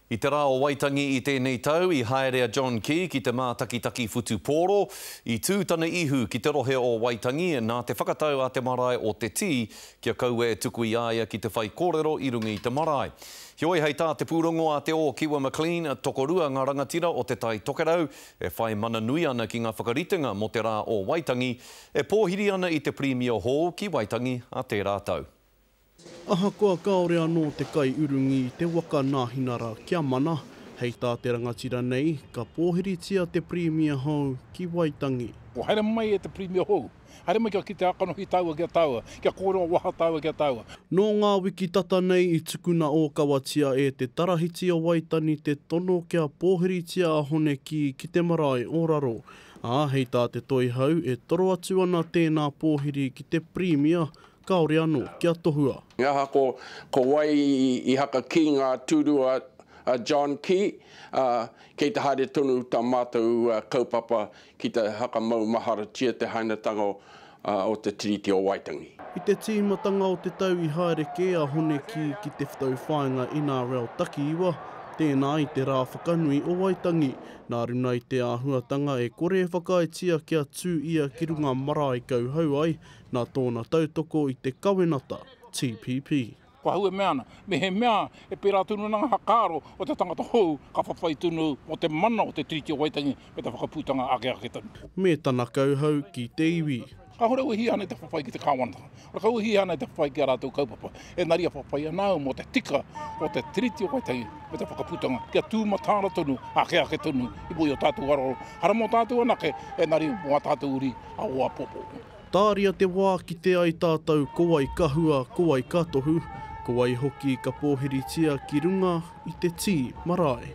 I te rā o Waitangi i tēnei tau, i haere a John Key ki te mātakitaki whutupōro. I tū tana ihu ki te rohe o Waitangi nā te whakatau a te marae o Te Tī kia kaua e tuku i a ia ki te whaikōrero i runga i te marae. Heoi, hei tā te pūrongo a Te Ōkiwa McLean, tokorua ngā rangatira o Te Tai Tokerau e whai mana nui ana ki ngā whakaritenga mō te rā o Waitangi, e pōhiri ana i te Pirimia hou ki Waitangi a tērā tau. Ahakoa kāore anō te kaiurungi i te waka Nāhinara kia mana, hei tā te rangatira nei, ka pōhiritia te Pirimia hou ki Waitangi. Kua haere mai e te Pirimia hou. Haere mai kia kite ā-kanohi tāua ki a tāua, kia kōrero ā-waha tāua ki a tāua. Nō ngā wiki tata nei i tukuna ōkawatia e te Tarahiti o Waitani te tono kia pōhiritia a Hone Kī ki te marae o raro. Ā, hei tā te Toihau, e toro atu ana tēnā pōhiri ki te Pirimia, Kāore anō kia tohua. He aha ko ko wai i hakakī ngā tūru a John Key, ā, kei te haere tonu tā mātou kaupapa ki te hakamaumaharatia te hainatanga o te Tiriti o Waitangi. I te tīmatanga o te tau i haere kē a Hone Key ki te Tauwhāinga NRL Takiiwa, tēnā i te rā whakanui o Waitangi, nā runa i te āhuatanga e kore e whakaaetia kia tū ia ki runga marae kauhau ai, nā tōna tautoko i te kawenata TPP. Ko ahau e mea ana, mehemea e pērā tonu ana ngā hakaaro o te tangata hou, ka whawhai tonu mō te mana o te Tiriti o Waitangi me te whakaputanga ake ake tonu. Me tana kauhau ki te iwi. Kāore au e hia ana i te whawhai ki te kāwanatanga, kāore au e hia ana i te whawhai ki ā rātou kaupapa, engari e whawhai ana au mō te tika o te Tiriti o Waitangi me te whakaputanga kia tū mataara tonu, ake ake tonu i mua i ō tātou aroaro, hara mō tātou anake, engari mō ā tātou uri a o āpōpō. Tāria te wā kite ai tātou ko wai ka hua, ko wai ka tohu, ko wai hoki ka pōhiritia ki runga i te tī marae.